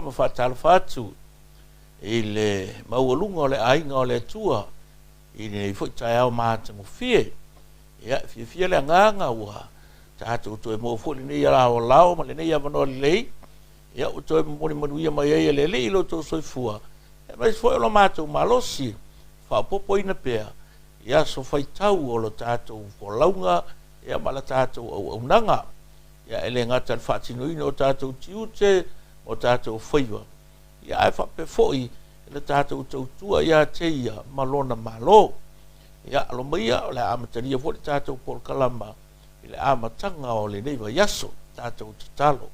Ma faatalofa atu i le maualuga o le aiga o le Atua i lenei foi taeao matagofie. Ia, e fiafia le agaga ua tatou toe maua foi lenei alaoalao ma lenei avanoa lelei, ia ua toe momoli manuia mai ai e le Alii lo outou soifua, aemaise foi o lo matou malosi faaopoopoina pea i aso faitau o lo tatou folauga ia ma la tatou auaunaga. Ia e le gata i le faatinoina o tatou tiute ma o tatou faiva, ia ae faapea foi i le tatou tautua ia te ia ma lona Malo. Ia alo maia o le a amatalia foi le tatou polokalama i le amataga o lenei vaiaso. Tatou tatalo.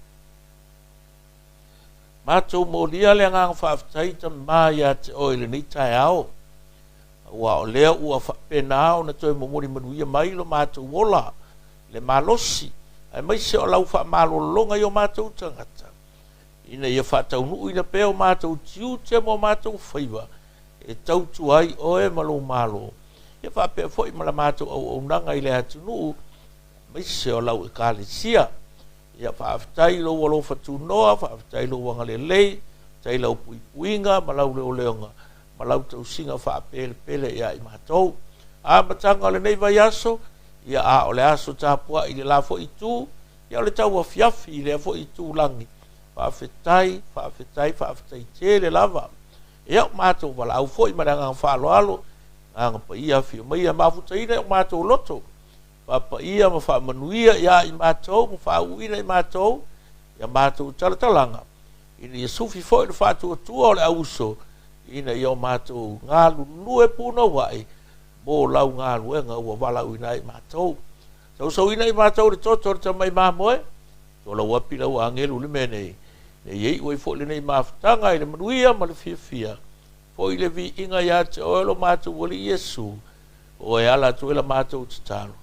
Matou molia le agaga faafetai Tama ia te oe i lenei taeao, aua o lea ua faapena ona toe momoli manuia mai lo matou ola, le malosi, aemaise o lau faamalologa i o matou tagata, ina ia faataunuuina pea o matou tiute ma o matou faiva e tautua ai oe ma lou Malo, ia faapea foi ma la matou auaunaga i le atunuu, aemaise o lau Ekalesia. Ia faafetai i lou alofa tunoa, faafetai i lou agalelei, faafetai i lau puipuiga ma lau leoleoga ma lau tausiga faapelepele ia i matou. Amataga o lenei vaiaso, ia a o le aso tapuai i le la foi itu, ia o le tauafiafi i lea foi itulagi. Faafetai, faafetai, faafetai tele lava. Ia, o matou valaau foi ma le agaga faaaloalo, agaga paia afio maia mafutaina i o matou loto, faapaia ma faamanuia ia i matou ma faauuina i matou ia matou talatalaga, ina ia sufi foi le faatuatua o le auuso, ina ia o matou galulue punouai mo lau galuega ua valaauina ai matou. Sausauina i matou le toto o le tamai mamoe, tua lau api lau agelu le mea nei, nei iu ai foi lenei mafutaga i le manuia ma le fiafia, foi le viiga ia te oe lo matou Alii Iesu, o e ala atu ai la matou tatalo.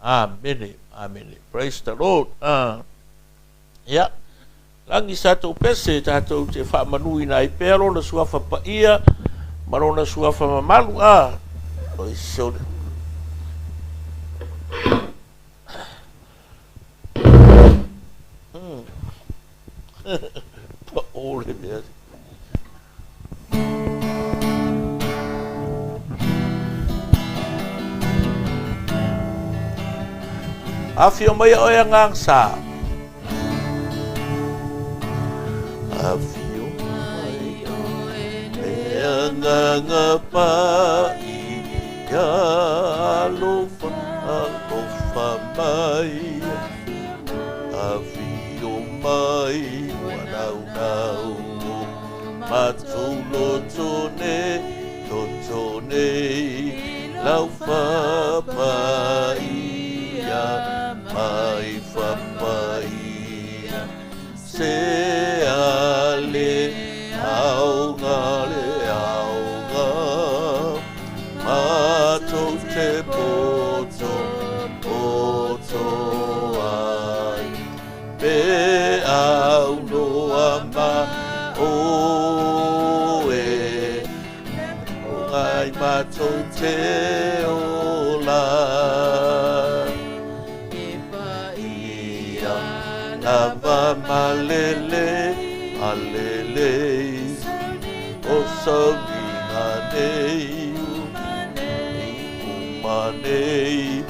Amene, amene. Praise the Lord. Ia, lagi sa tou pese tatou te faamanuina ai pea lona suafa paia ma lona suafa mamalu. Oi sole. Pa o le mea. Afio mai oe agaga sa. Afio mai oe le agaga paia, alofa, alofa mai. Afio mai ua naunau matou loto nei, toto nei, lau fapaia, mai fapaia. Se ale auga le auga, matou te poto, poto ai. Pe au noa ma oe, o ngai matou te ola. Ia lava malele, malele, o sauniga nei, uma nei,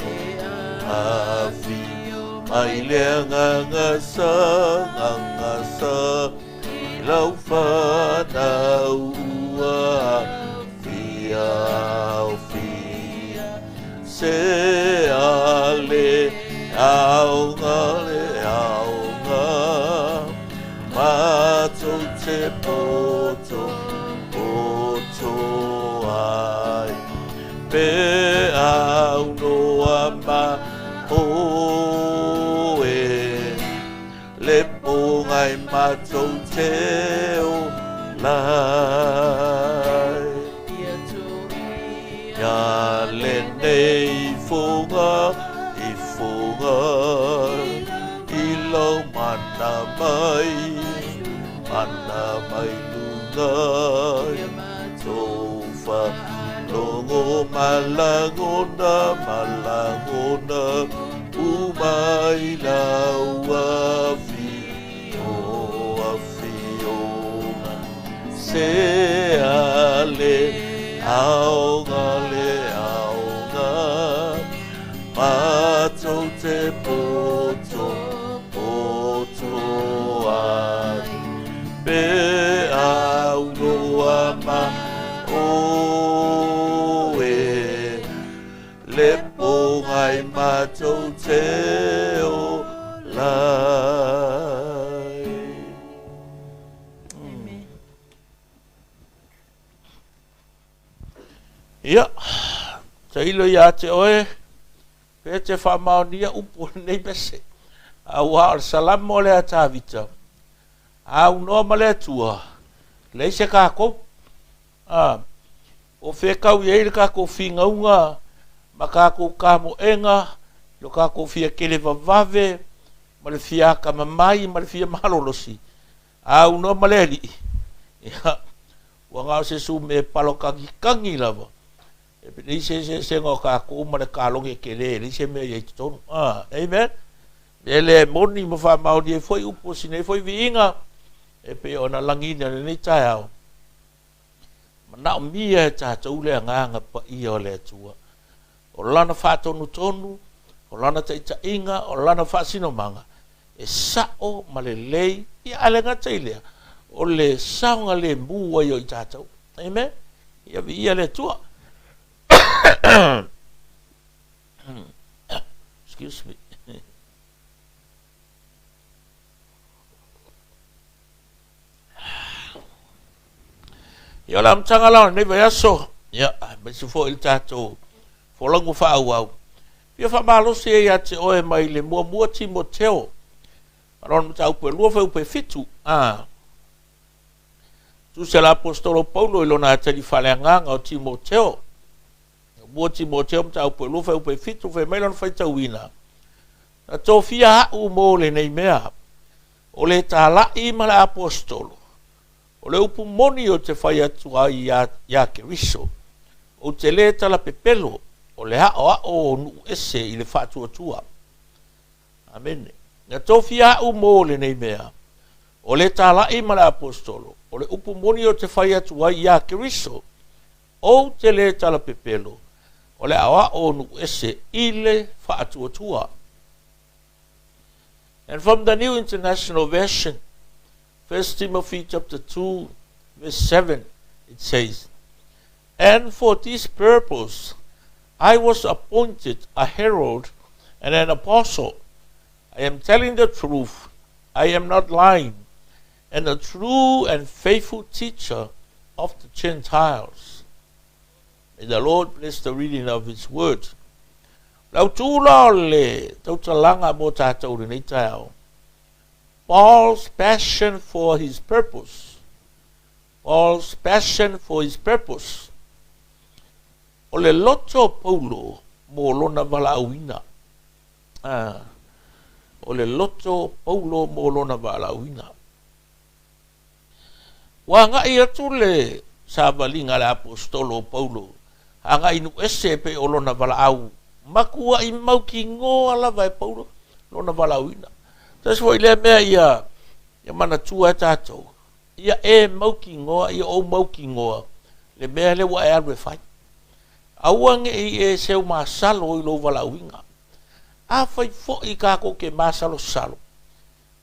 afio mai le agaga sa, agaga sa, i lau whanau ua fia, fia. Se ale auga le auga, matou te poto, poto ai. Pe au noa ma oe, le pongai matou te ola. Ia lenei fonga i fonga, i lau mana mai, mana mai lunga. Tō whalongo malangona, malangona, umai lau awhio, awhio. Sea le aoga le aoga Matou te poto poto ai Pe auloa ma oe Le pogai matou te ola ai. Amen. Ia, tailo ia te oe, pe te faamaonia upu o lenei pese. Aua o le salamo lea a Tavita, aunoa ma le Atua, leai se kakou. A, o fea kau i ai le kakou figauga ma kakou kamoega, lo kakou fia kele vavave, ma le fia akamamai ma le fia malolosi, aunoa ma le Alii, ia, ua na o se sume palokagikagi lava, e leai se eseesega o kakou ma le kaloge kele, e leai se mea i ai i totonu. A, amen? Mea lea e moni ma faamaoni ai foi upu o si nei foi viiga, e pei ona lagiina i lenei taeao, manaomia e tatou le Agaga Paia o le Atua. O Lana faatonutonu, o Lana taitaiga, o Lana faasinomaga, e sa'o ma lelei, ia ae le gata i lea, o le saogalemu ai o i tatou. Amen? Ia viia le Atua. Excuse me. Ia o le amataga la o lenei vaiaso, ia, aemaise foi le tatou folauga faaauau. Fia faamalosi ai ia te oe mai le muamua Timoteo, ma lona mataupu e 2 fuaiupu e 7. A. Tusi a le Aposetolo Paulo i lona atalii faaleagaga o Timoteo. Muamua Timoteo mataupu e 2 fuaiupu e 7, fai mai lona faitauina, Na tofia a'u mo lenei mea, o le tala'i ma le Aposetolo, o le upu moni ou te fai atu ai iā Keriso, ou te lē talapepelo, o le aʻoaʻo o nuʻu ese i le faatuatua. Amene. Na tofia a'u mo lenei mea, o le tala'i ma le Aposetolo, o le upu moni ou te fai atu ai iā Keriso, ou te lē talapepelo, o le aʻoaʻo o nuʻu ese i le faatuatua. And from the New International Version, 1 Timothy chapter 2, verse 7, it says, And for this purpose I was appointed a herald and an apostle. I am telling the truth, I am not lying, and a true and faithful teacher of the Gentiles. May the Lord bless the reading of His word. O le autū la o le tautalaga mo tatou i lenei taeao, Paul's passion for his purpose. Paul's passion for his purpose. O le loto o Paulo mo lona valaauina. Ah, o le loto o Paulo mo lona valaauina. Ua agai atu le savaliga a le Aposetolo o Paulo agai i nuu ese e pei o lona valaau makuaʻi mautinoa lava e Paulo lona valaauina. Tasi foi lea mea ia ia manatua e tatou, ia e mautinoa, ia ou mautinoa le mea lea ua e alu e fai. Aua ne i e seu masalo i lou valaauina. Afai foi tatou te masalosalo,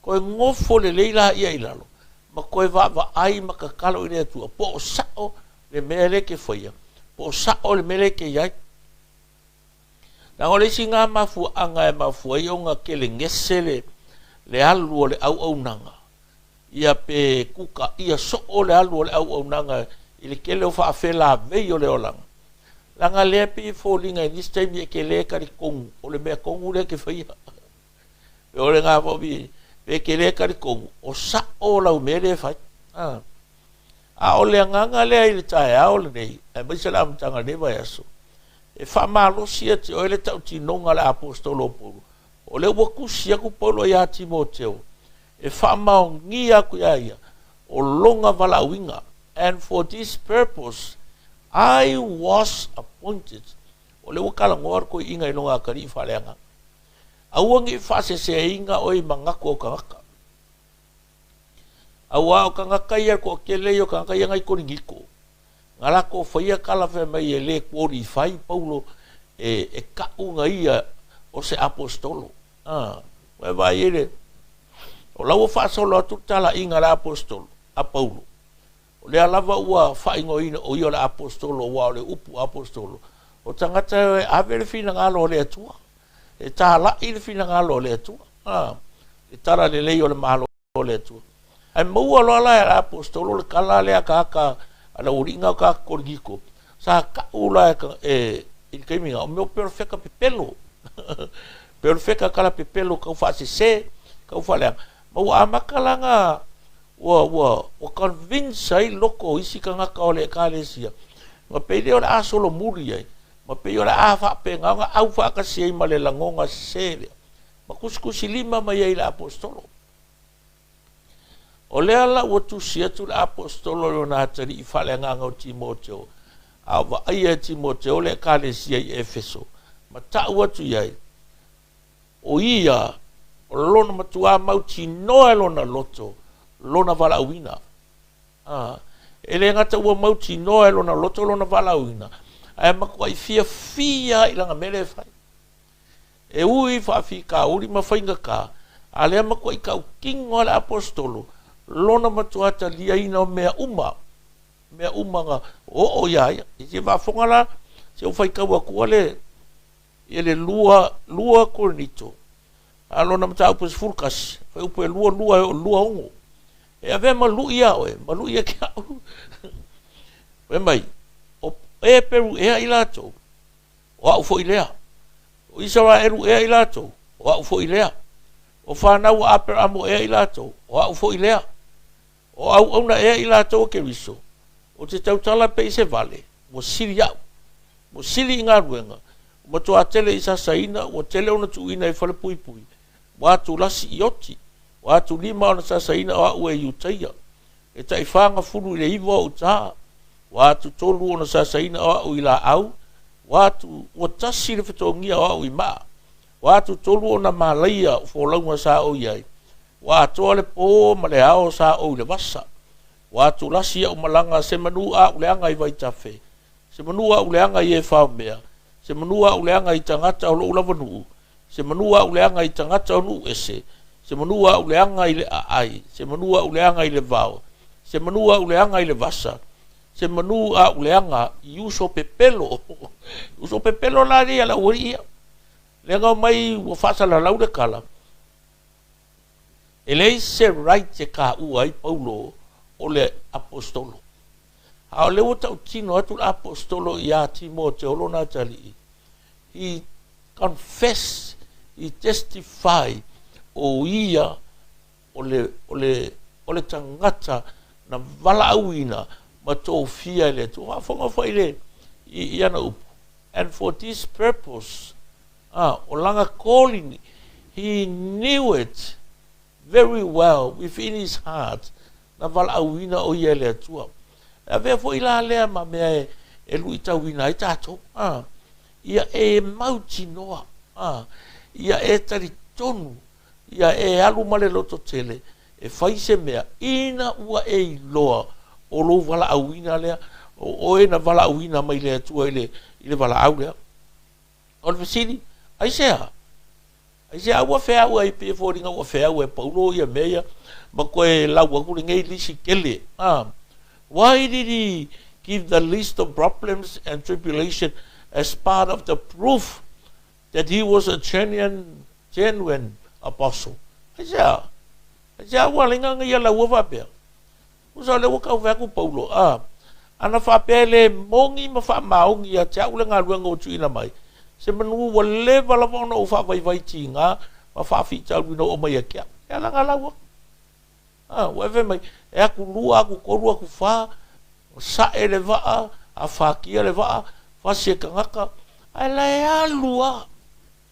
Toe nofo lelei laia i lalo ma toe vaavaai ma tatalo i le Atua po o sa'o le mea lea e te faia, po o sa'o le mea lea e te i ai. Leaga o le isi na mafuaaga e mafua ai ona kelegese le, le alu o le auaunaga, ia pe kukaia soo le alu o le auaunaga i le tele o faafelavei o le olaga. Leaga lea e pei e foliga i nisi taimi e te le talitonu o le mea tonu lea e te faia. Pe o le ga foi pe ke le talitonu, o sa'o lau mea lea e fai. A. A o le agaga lea i le taeao lenei, aemaise le amataga o lenei vaiaso, e faamalosi ia te oe le tautinoga a le Aposetolo o Paulo. O lea ua tusi atu Paulo iā Timoteo, e faamaonia atu iā ia, o lona valaauina, And for this purpose I was appointed. O lea ua talanoa le toeaina i lona atalii faaleagaga. Aua ne i faaseseaina oe i manatu o tagata. Auā o tagata ia, le toatele ia o tagata ia nai Korinito, na latou faia tala fai mai e le qualify Paulo e, e taʻu na ia o se aposetolo. A, ua e vaai i le, o la ua faasolo atu le talaiga a le aposetolo, a Paulo. O lea lava ua faaigoaina o ia o le aposetolo, aua o le upu aposetolo, o tagata e ave le finagalo o le Atua, e talai le finagalo o le Atua, a, le tala lelei o le Malo o le Atua. Ae maua loa la e le aposetolo le tala lea a tagata a le aualii na o tagata Korinito, sa tau la e, i le taimi na, o mea o perofeta pepelo, perofeta tala pepelo tau faasese, tau faaleaga, ma ua amata la na ua, ua, ua convince ai loko o isi tagata o le Ekalesia, ma pei lea o le a solomuli ai, ma pei o le a faapena ona aufaatasi ai ma le lagona sese lea, ma tusitusilima mai ai i le aposetolo. O lea la ua tusi atu le aposetolo i lona atalii faaleagaga o Timoteo, a o vaaia e Timoteo le Ekalesia i Efeso, ma ta'u atu i ai, O ia, o lona matuā mautinoa e lona loto lona valaauina. A, e le gata ua mautinoa e lona loto lona valaauina, ae matuai fiafia i lana mea lea e fai. E ui i faafitauli ma faigata, a lea matuai tautino a le aposetolo lona matuā taliaina o mea uma, mea uma na oo iā ia. I te faafofoga la, se ua faitau atua le Ia le 2, 2 Korinito, a lona mataupu e 11, fuaiupu e 22 e oo i le 26. E avea ma luʻi iā oe, ma luʻi ia te a'u. Fai mai, o Eperu ea i latou, o a'u foi lea. O Isaraelu ea i latou, o a'u foi lea. O fanau a Aperamo ea i latou, o a'u foi lea. O auauna ea i latou a Keriso, ou te tautala pea i se vale, ua sili a'u. Ua sili i galuega, ua matuā tele i sasaina, ua tele ona tuuina i falepuipui, ua atulasi i oti, ua atulima ona sasaina o a'u e Iutaia. E taifa gafulu i le iva o uta, ua atutolu ona sasaina o a'u i laau, ua atu, ua tasi le fetogia o a'u i maa, ua atutolu ona malaia o folauga sa ou i ai, Ua atoa le pō ma le ao sa ou i le vasa. Ua atulasi au malaga se manu a uleaga i Vaitafe, se manu a uleaga i Efaomea, se manu a uleaga i tagata o lou lava nuu, se manu a uleaga i tagata o nuu ese, se manu a uleaga i le aai, se manu a uleaga i le vao, se manu a uleaga i le vasa, se manu a uleaga i uso pepelo. Uso pepelo la ia le aualii ia. Lea na omai ua faasalalau le tala, E leai se right e taua ai Paulo o le aposetolo. A o lea ua tautino atu le aposetolo iā Timoteo lona atalii, he confess, he testify, o ia o le, o le, o le tagata na valaauina ma tofia e le Atua. Faafofoga foi i le, i, i ana upu, and for this purpose A, o lana calling, he knew it very well within his heart, na valaauina o ia e le Atua. E avea foi la lea ma mea e, e luitauina ai tatou. A, ia e mautinoa, a, ia e talitonu, ia e alu ma le lototele e fai se mea, ina ua e iloa o lou valaauina lea, o oe na valaauina mai le Atua i le, i le valaau lea. O le fesili, Aisea? Aisea ua feau ai pei e foliga ua feau e Paulo ia mea ia ma toe lau atu lenei lisi tele? A. Why did he give the list of problems and tribulation as part of the proof that he was a genuine, genuine apostle? Aisea? Aisea ua lenga ia laua faapea? Tusa o lea ua tau fai atu Paulo, a, ana faapea e le moni ma faamaoni ia te au le galuega ua tuuina mai, se manu ua leva lava ona ou faavaivai tiga ma faafitauli na oo mai ia te au. E ala nga lau atu. A, ua e fai mai, e atulua, atutolu, atufa, sa'e le vaa, afatia le vaa, fasi e tagata, ae la e alu lava.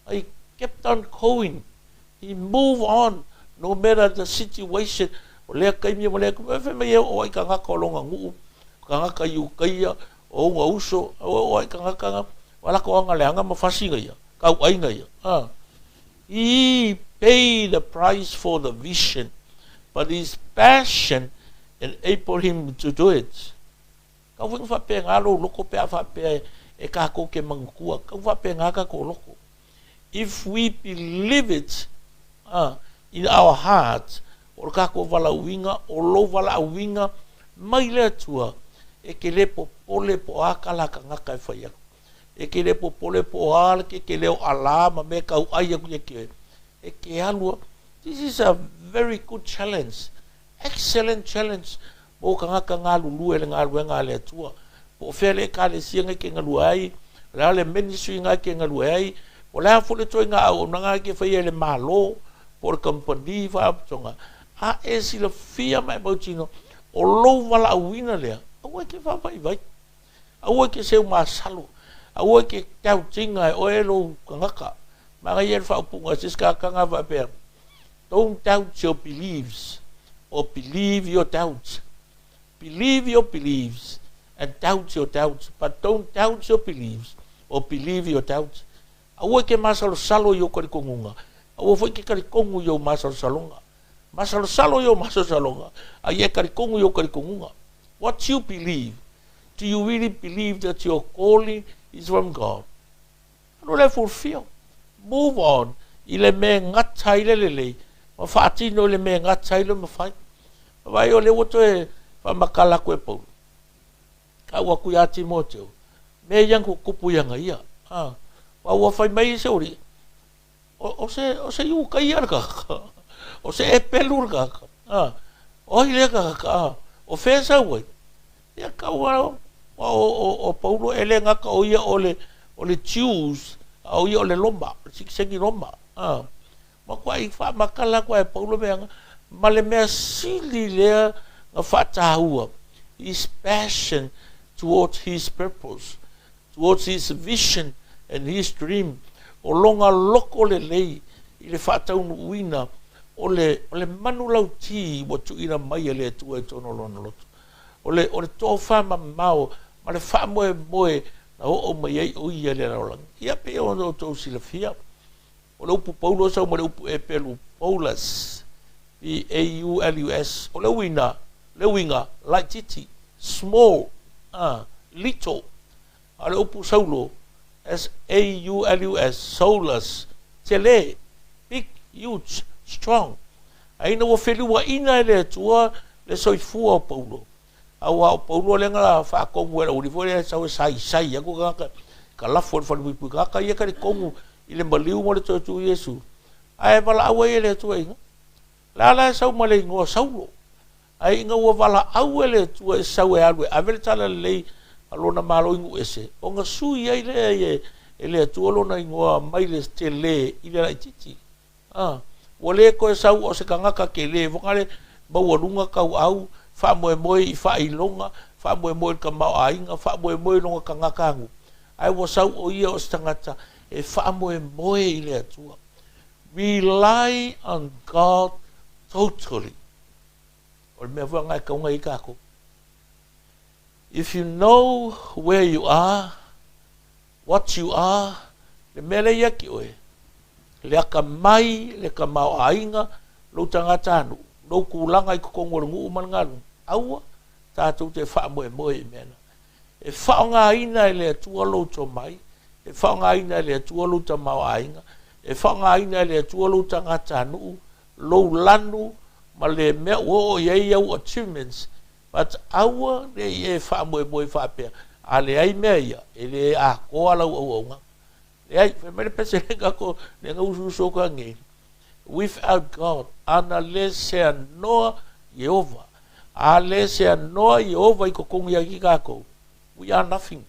I kept on going, he move on no matter the situation, o lea taimi ma lea taimi, fai mai e oo ai tagata o lona nuu, tagata i Utaia, o ona uso, e oo ai tagata na, ua latou aga leaga ma fasi na ia, tauai na ia. He paid the price for the vision, but he's passion enabled him to do it. Kau foi faapena lou loto pe a faapea e tatou te manatua, kau faapena tatou loto. If we believe it in our heart, o le tatou valaauina, o lou valaauina mai le Atua, e te le popole po o a tala a tagata e fai atu. E te le popole po o a le tetele o alā ma mea e tauai atu ia te oe. E te alu a. This is a very good challenge. Excellent challenge mo tagata galulue i le galuega a le Atua. Po o fea le Ekalesia na e te galue ai, o le a le ministry na e te galue ai, po o le a foi le ituaiga auaunaga na e te faia i le Malo po o le kamupani faalapotopotoga, a e silafia ma e mautinoa o lou valaauina lea, aua e te faavaivai, aua e te seu masalo, aua e te tautiga e oe lou tagata. Manaia le faaupuga a se isi tagata na faapea, Don't doubt your beliefs or believe your doubts. Believe your beliefs and doubt your doubts, but don't doubt your beliefs or believe your doubts. Aua e ke masalosalo i ou talitonuga, aua foi ke talitonu i ou masalosaloga. Masalosalo i ou masalosaloga, a ia e talitonu i ou talitonuga. What you believe, do you really believe that your calling is from God? Alu lea fulfill. Move on i le mea e gata ai le lelei ma faatino i le mea e gata ai le mafai. Vaai o lea ua toe faamatala atu e Paulo, tau atu iā Timoteo, mea ia na tutupu ia ia. A, ua fai mai se uri, o, o se, o se Iutaia le tagata, o se Epelu le tagata, a, o ai lea tagata, a, o fea e sau ai? Ia kau a, o, o, o Paulo e le gata o ia o le, o le Jews, a o ia o le Roma, o le sitiseni Roma, a. Matuai faamatala atu e Paulo mea na, ma le mea sili lea na faataua, his passion towards his purpose, towards his vision and his dream, o lona loko lelei i le faataunuuina o le, o le manulauti ua tuuina mai e le Atua i totonu o lona loto. O le, o le tofa mamao ma le faamoemoe na oo mai ai o ia i le lalolagi. Ia pei ona outou silafia, O le upu Paulo e sau mai le upu Epelu, Paulus, P-A-U-L-U-S. O le uiga, le uiga, laitiiti, small, a, little. A o le upu Saulo, S-A-U-L-U-S, Saulus, tele, big, huge, strong. A ina ua feliuaina e le Atua le soifua o Paulo, Aua o Paulo lea na faatonu e le aualii foi lea e sau e saisai atu tagata ka lafo i le falepuipui tagata ia talitonu i le maliu ma le toe tu Iesu. Ae valaau ai e le Atua ina. La la e sau ma le igoa Saulo. Ae ina ua valaau e le Atua e sau e alu e ave le talalelei a lona malo i nuu ese, ona sui ai lea e le Atua lona igoa mai le tele i le laitiiti. A, ua le toe sau o se tagata tele foi le maualuga tauau, faamoemoe i faailoga, faamoemoe i le tamaoaiga, faamoemoe i lona tagatanuu, ae ua sau o ia o se tagata e faamoemoe i le Atua. Rely on God totally. O le mea foi lena e tatau ona i ai tatou. If you know where you are, What you are, le mea lea ia te oe, le atamai, le tamaoaiga, lou tagatanuu, lou tulaga i totonu o le nuu ma le galuega, aua tatou te faamoemoe i mea na. E faaaogaina e le Atua lou tomai, e faaaogaina e le Atua lou tamaoaiga, e faaaogaina e le Atua lou tagatanuu, lou lanu ma le mea ua oo i ai au achievements But aua ne i e faamoemoe faapea, a leai mea ia, e le atoa lau auaunaga. Leai, fai mai le pese lenga ko, lenga usuusu o ka ngei. Without God, ana le sea noa Ieova. A le sea noa Ieova i totonu ia ki kākou, we are nothing.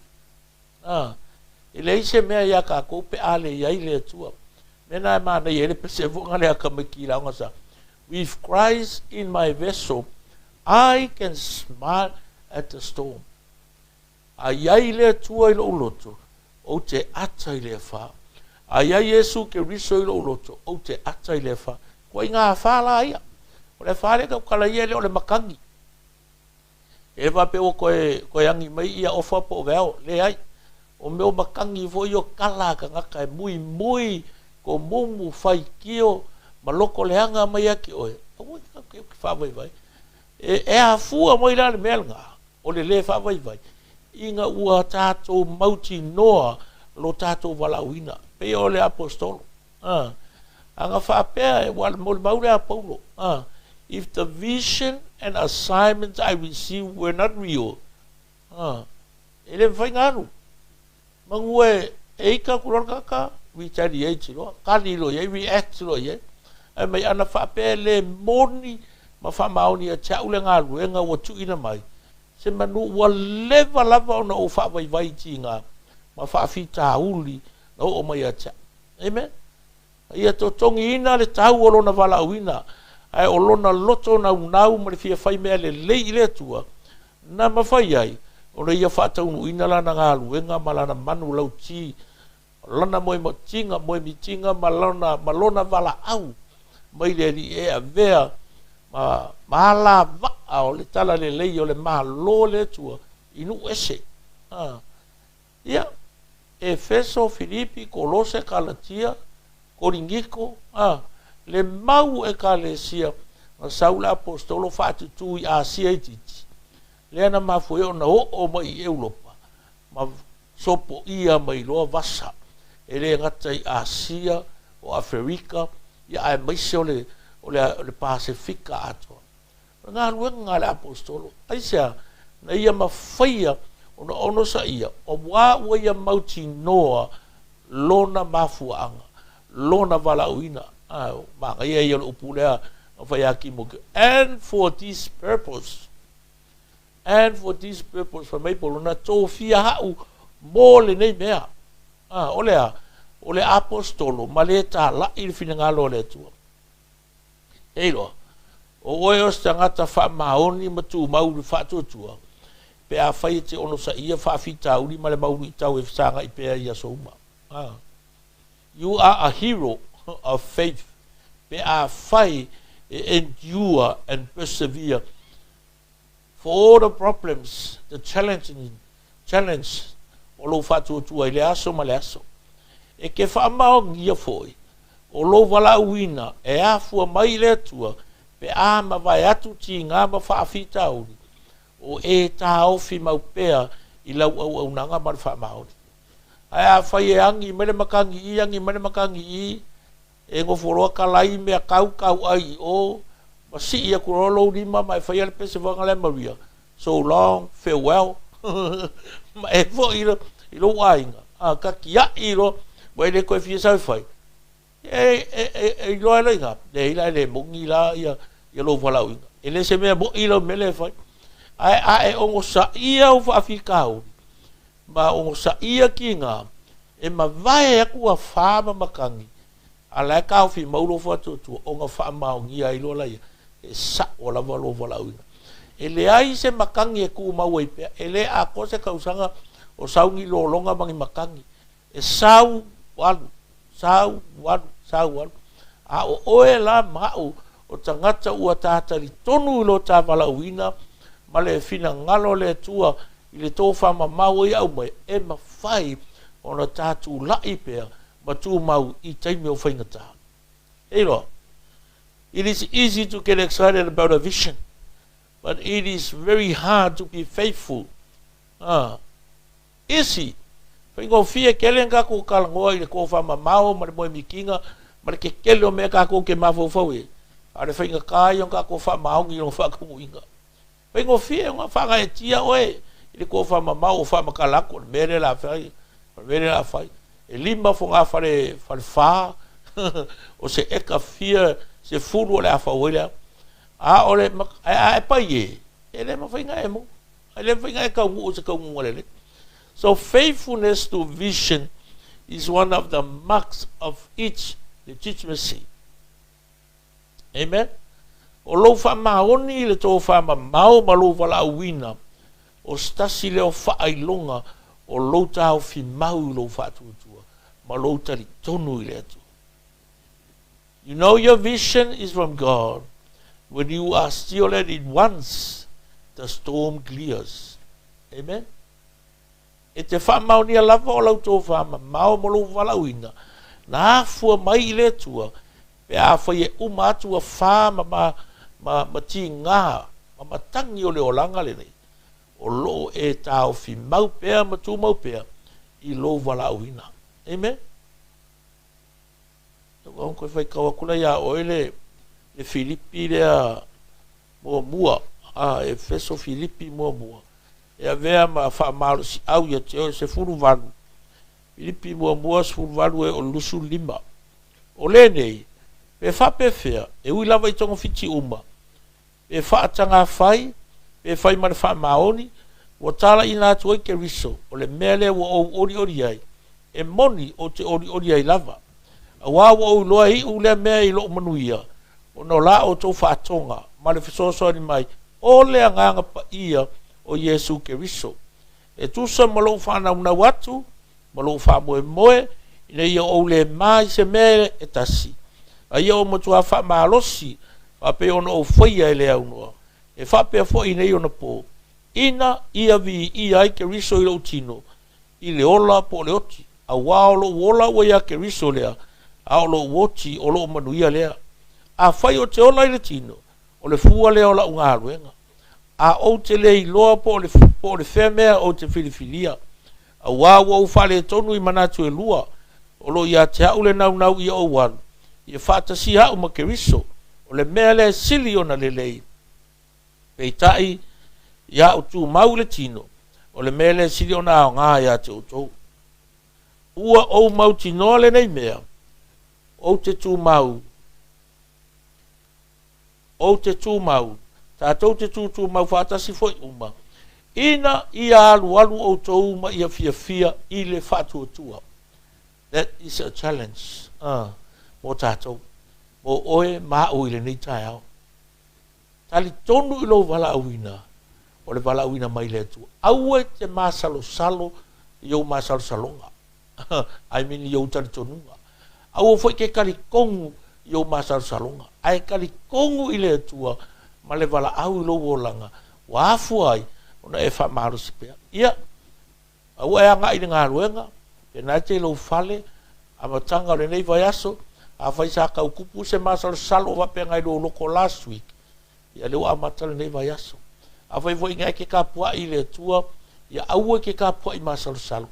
Ah, e leai se mea iā kākou pe a le iai le Atua. Mea na e manaia ai le pese foʻi nga le akamai ki laoga sa. With Christ in my vessel, I can smile at the storm. A i ai le Atua i lou loto, ou te ata i le afa. A i ai Iesu Keriso i lou loto, ou te ata i le afa. Kua i ngā afa la ia. O le afa lea tautala ia e le o le makani. E le faapea ua toe, toe agi mai ia ofa po o veao. Leai. O mea o makani foi o kala a tagata e muimui, komumu, faitio, ma loko leaga mai ia te oe. Aua e te faavaivai. E, e afua mai la le mea lena, o le lē faavaivai, ina ua tatou mautinoa lo tatou valaauina, pei o le Aposetolo. A, ana faapea, ua molimau lea a Paulo, a, If the vision and assignments I received were not real, a, e le mafai ona alu. Manu e e ita atu loa le tagata, retaliate loa, kali loa i ai, react loa i ai. Ae mai ana faapea e le moni ma faamaoni ia te au le galuega ua tuuina mai, se manu ua leva lava ona ou faavaivai i tiga ma faafitauli na oo mai ia te au. Amen. Ia totogiina le tau o lona valaauina, ae o lona loto naunau ma le fia fai mea lelei i le Atua, na mafai ai ona ia faataunuuina lana galuega ma lana manu lauti, lana moemitiga, moemitiga ma lona, ma lona valaau mai le Alii e avea ma, ma alavaa o le talalelei o le Malo o le Atua i nuu ese. Ah. Ia, Efeso, Filipi, Kolose, Kalatia, Koriniko, a, le mau Ekalesia na sau le Aposetolo faatutū i Asia itiiti, lea na mafua ai ona oo mai i Eulopa ma sopoia mai loa vasa, e le gata i Asia, o Aferika, ia aemaise o le, o le, o le Pasefika atoa. O le galuega a le Aposetolo, aisea? Na ia mafaia ona onosaia, auā ua ia mautinoa lona mafuaaga, lona valaauina. A, manaia ia o le upu lea na fai ia Timoteo, and for this purpose, and for this purpose, fai mai Paulo, na tofia ha'u mo lenei mea. A, o le a? O le Aposetolo ma le tāla'i le finagalo o le Atua. E iloa, o oe o se tagata faamaoni ma tumau i le faatuatua, pe afai e te onosaia faafitauli ma le mau luitau e fesagai pea i aso uma. A. You are a hero of faith pe afai e endure and persevere For all the problems, the challenge, challenge o lou faatuatua i le aso ma le aso. E ke faamaonia foi o lou valaauina e afua mai i le Atua pe a mavae atu tiga ma faafitauli, o e taofi mau pea i lau auaunaga ma le faamaoni. Ae afai e agi mai le matagi i, agi mai le matagi i, E nofo loa kalai mea kau kau ai i o, ma sii aku loa lou lima ma e faia le pese foaga lea Maria, so long, farewell, ma e foi i lou aiga, a ka tiai loa, ua e le toe fia sau e fai. E, e, e, e iloa e loiga, leai la e le moni la ia, ia lou valaauina. E le se mea moi lau mea lea e fai. Ae a e onosaia ou faafitauli, ma onosaia kiga, e mavae aku afa ma matagi, a la e taofi mau lou faatuatua, ona faamaonia ai loa laia, e sa'o lava lou valaauina. E leai se matagi e tumau ai pea, e le atoa se tausaga o sau ni lologa ma ni matagi, e sau, alu, sau, alu, sau, alu. A o oe la ma a'u, o tagata ua ta talitonu i lo ta valaauina ma le finagalo o le Atua i le tofamamao e aumai, e mafai ona ta tula'i pea ma tumau i taimi o faigata. E iloa, it is easy to get excited about a vision, but it is very hard to be faithful. Ah, easy. Faigofie tele na tatou talanoa i le tofamamao ma le moemikiga ma le tetele o mea tatou te mafaufau i ai, a o le faigata ia ona tatou faamaoni i lona faataunuuina. Faigofie ona faagaeetia oe i le tofamamao ua faamatala atu, o le mea lea o le a fai, o le mea lea o le a fai. E lima fogafale falefa, o se eka fia sefulu o le a fau ai le a. A o le, ae a e pai e, e le mafai ona e maua. E le mafai ona e taunuu i se taunuuga lelei. So faithfulness to vision is one of the marks of each legitimacy. Amen. O lou faamaoni i le tofamamao ma lou valaauina, o se tasi lea o faailoga o lou taofi mau i lou faatuatua ma lou talitonu i le Atua. You know your vision is from God when you are still at it once the storm clears. Amen. E te faamaonia lava o lau tofamamao ma lou valaauina na afua mai i le Atua pe afai e uma atu ua fa ma, ma, ma, ma tigā ma matagi o le olaga lenei, o lo o e taofi mau pea ma tumau pea i lou valaauina. Amen. Ua ou toe faitau atu la iā oe le le Filipi lea muamua, a, Efeso Filipi muamua, e avea ma faamalosiau ia te oe, 18, Filipi muamua 18 e o le 25. O lenei, pe faapefea, e ui lava i togafiti uma, pe faatagafai, pe fai ma le faamaoni, ua talaiina atu ai Keriso, o le mea lea ua ou olioli ai, e moni ou te olioli ai lava. Auā ua ou iloa e iu lea mea i lou manuia, ona o la outou faatoga ma le fesoasoani mai o le Agaga Paia o Iesu Keriso, e tusa ma lou faanaunau atu ma lou faamoemoe, ina ia ou le ma i se mea e tasi, a ia ou matuā faamalosi faapei ona ou faia e le aunoa, e faapea foi i nei ona po, ina ia viia ai Keriso i lou tino, i le ola po o le oti, auā o lou ola ua iā Keriso lea, a o lou oti o lou manuia lea. Afai ou te ola i le tino, o le fua lea o lau galuega. A ou te le iloa po o le, po o le fea mea ou te filifilia, auā ua ou faaletonu i manatu e lua, o lo o ia te a'u le naunau ia ou alu, ia faatasia a'u ma Keriso, o le mea lea e sili ona lelei. Peitai, ia a'u tumau i le tino, o le mea lea e sili ona aoga ia te outou. Ua ou mautinoa lenei mea, ou te tumau, Ou te tumau, tatou te tūtūmau faatasi foi uma, ina ia alualu outou ma ia fiafia i le faatuatua. That is a challenge mo tatou, mo oe ma a'u i lenei taeao. Talitonu i lou valaauina, o le valaauina mai le Atua. Aua e te masalosalo i ou masalosaloga. I mean i ou talitonuga. Aua foi ke talitonu i ou masalosaloga, ae talitonu i le Atua ma le valaau i lou olaga ua afua ai ona e faamalosi pea. Ia, aua e agai i le galuega, pena e te i lou fale, amataga o lenei vaiaso, afai sa tau tupu se masalosalo o faapena i lou loto last week, Ia lea ua amata lenei vaiaso. Afai foi ina e te tapuai i le Atua, ia aua e te tapuai masalosalo,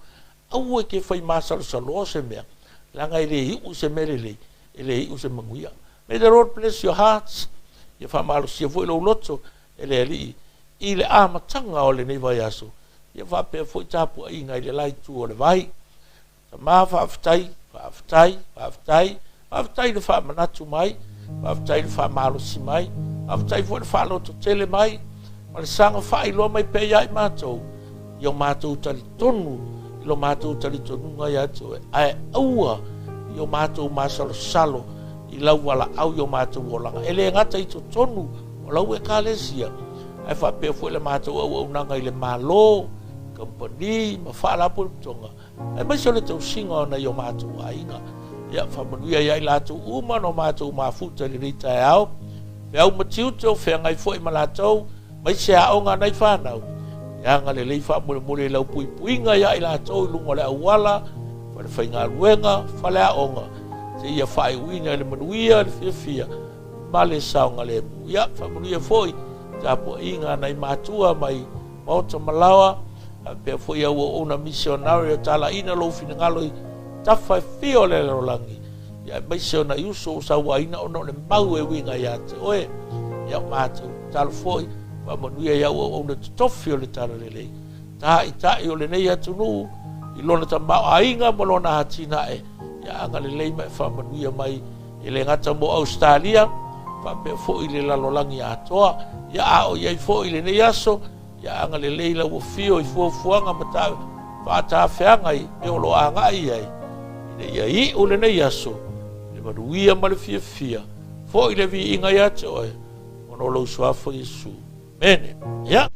aua e te fai masalosaloa se mea, leaga e le iu i se mea lelei, e le iu i se manuia. May the Lord bless your hearts. Ia faamalosia foi lou loto e le Alii i le amataga o lenei vaiaso, ia faapea foi tapuaiga i le la itu o le vai. Tama, faafetai, faafetai, faafetai, faafetai i le faamanatu mai, faafetai i le faamalosi mai, faafetai foi i le faalototele mai, ma le saga faailoa mai pea ia i matou, i o matou talitonu, i lo matou talitonuga ia te oe, ae aua i o matou masalosalo i lau valaau i o matou olaga. E le gata i totonu o lau Ekalesia, ae faapea foi le matou auaunaga i le Malo, kamupani ma faalapotopotoga, aemaise o le tausiga o nai o matou aiga. Ia, faamanuia ia i latou uma na o matou mafuta i lenei taeao, feau ma tiute o feagai foi ma latou, aemaise aoga a nai fanau. Ia agalelei faamolemole i lau puipuiga ia i latou i luga o le auala, falefaigaluega, faleaoga, seia faaiuina i le manuia, le fiafia ma le saogalemu. Ia, faamanuia foi tapuaiga a nai matua mai Maota Malaoa, faapea foi au auauna misionare o talaina lou finagalo i tafa e fia o le lalolagi, ia aemaise o nai uso ua sauaina ona o le mau e uiga ia te oe. Ia o matou tatalo foi, faamanuia i au auauna totofi o le Talalelei, taitai o lenei atunuu i lona tamaoaiga ma lona atinae, ia agalelei ma e faamanuia mai e le gata mo Ausetalia, faapea foi le lalolagi atoa. Ia a o i ai foi i lenei aso, ia agalelei lau afio i fuafuaga ma ta faatafeaga i mea o lo o agai i ai, ina ia iu lenei aso i le manuia ma le fiafia, foi le viiga ia te oe, ona o lou Suafa Iesu. Amene. Ia.